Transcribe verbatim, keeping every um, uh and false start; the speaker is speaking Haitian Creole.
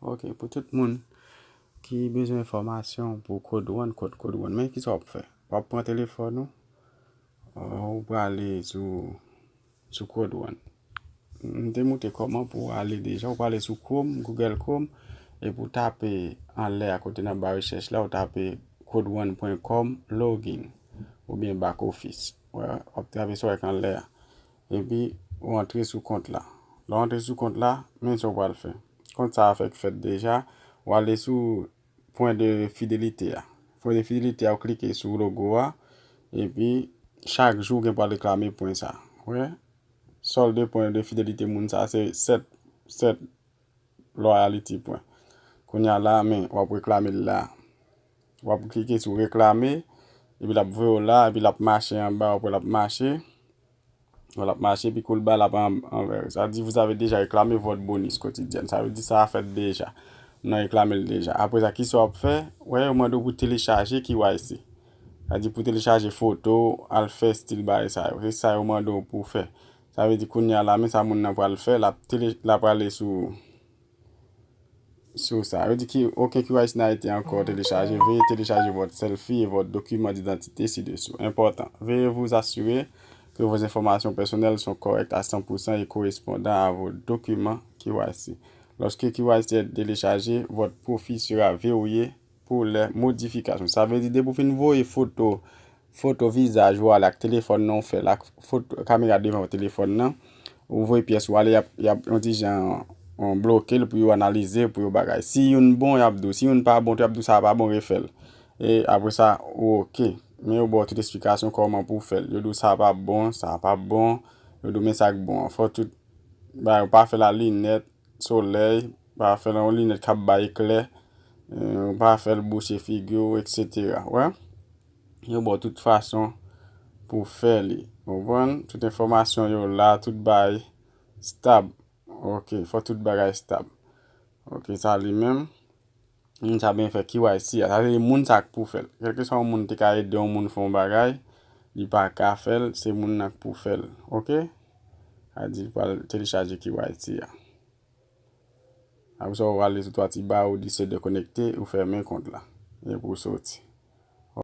Ok, pou tout moun ki bezwen enfòmasyon pou Code One, kòd Code One, men kisa w ap fè? W ap pran telefòn ou, ou prale sou, sou Code One. M te montre kòman pou w ale deja, ou prale sou Chrome, Google Chrome, epi w tape anlè a kote nan ba rechèch la, ou tape code one point com login oubyen back office. W ap trape sa w wè k anlè a. Epi ou antre sou kont la. Lè w antre sou kont la, men sa w pral fè. Kont sa a fèk fèt deja, ou ale sou pwen de fidelite a. Pwen de fidelite a, ou klike sou logo a, epi chak jou gen pral reklame pwen sa. Ou wè? Sòl de pwen de fidelite moun sa se sèt, sèt loyalty pwen. Kounye a la, men w ap reklame l la. W ap klike sou reklame, epi l ap voye w la, epi l ap mache anba, w ap wè l ap mache. L ap mache, epi kou l ba l ap an- anvè. Sa di, vous avez déjà réclamé votre bonus quotidien. Sa vle di sa a fèt deja. Nou reklame l deja. Apre sa, kisa w ap fè? Wè, yo mande w pou telechaje K Y C. Sa di pou telechaje foto, al fè stil bagay sa yo. Se sa yo mande w pou w fè. Sa vle di kounye a la, men sa moun nan pral fè, l ap tele, l ap prale sou, sou sa. Yo di ki oken K Y C n'a été encore téléchargé. Veuillez télécharger votre selfie et votre document d'identité ci-dessous. Important. Veuillez vous assurer que vos informations personnelles sont correctes à cent pour cent et correspondant à vos documents K Y C. Lorsque K Y C est téléchargé, votre profil sera verrouillé pour les modifications. Sa vle di depi w fin voye foto, foto vizaj ou ale ak telefòn nan ou fè l ak foto, kamera devan telefòn nan, ou voye pyès ou ale, y ap, y ap yon ti jan, on, bloke l pou yo analize, pou yo bagay. Si youn bon, y ap di w. Si youn pa bon, tou y ap di w sa pa bon, refè l. E apre sa, ou oke. Men yo ba w tout esplikasyon kòman pou w fè l. Yo di w sa pa bon, sa pa bon. Yo di w men sa k bon an. Fò tout bagay, ou pa fè l a linèt solèy, pa fè l yon linèt k ap bay eklè, e, pa fè l bouche figi w, etsetera. Wè? Yo ba w tout fason pou w fè li. Ou konprann? Tout enfòmasyon yo la, tout bagay stab. Ok, fò tout bagay stab. Ok, sa li menm. Moun sa byen fè K Y C a. Sa vle di moun sa k pou fè l. Kèlkeswa yon moun te ka ede yon moun fè yon bagay, li pa ka fè l, se moun nan k pou fè l. Ok? Sa di l pral telechaje K Y C a. Apre sa, ou ale sou twa ti ba, ou di se dekonekte, ou fèmen kont la. Epi ou soti.